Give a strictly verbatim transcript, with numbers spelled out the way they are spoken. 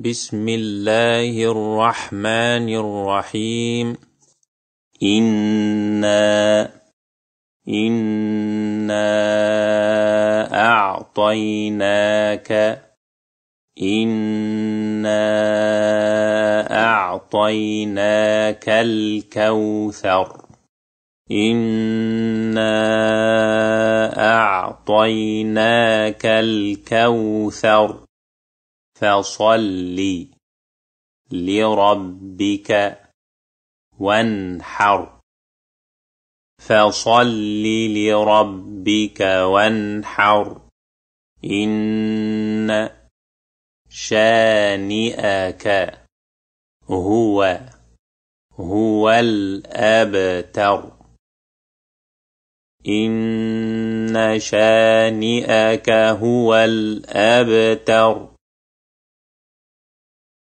بسم الله الرحمن الرحيم. إنا، إنا أعطيناك، إنا أعطيناك الكوثر. إنا أعطيناك الكوثر. فصل لربك وانحر. فصل لربك وانحر. إن شانئك هو، هو الأبتر. إن شانئك هو الأبتر.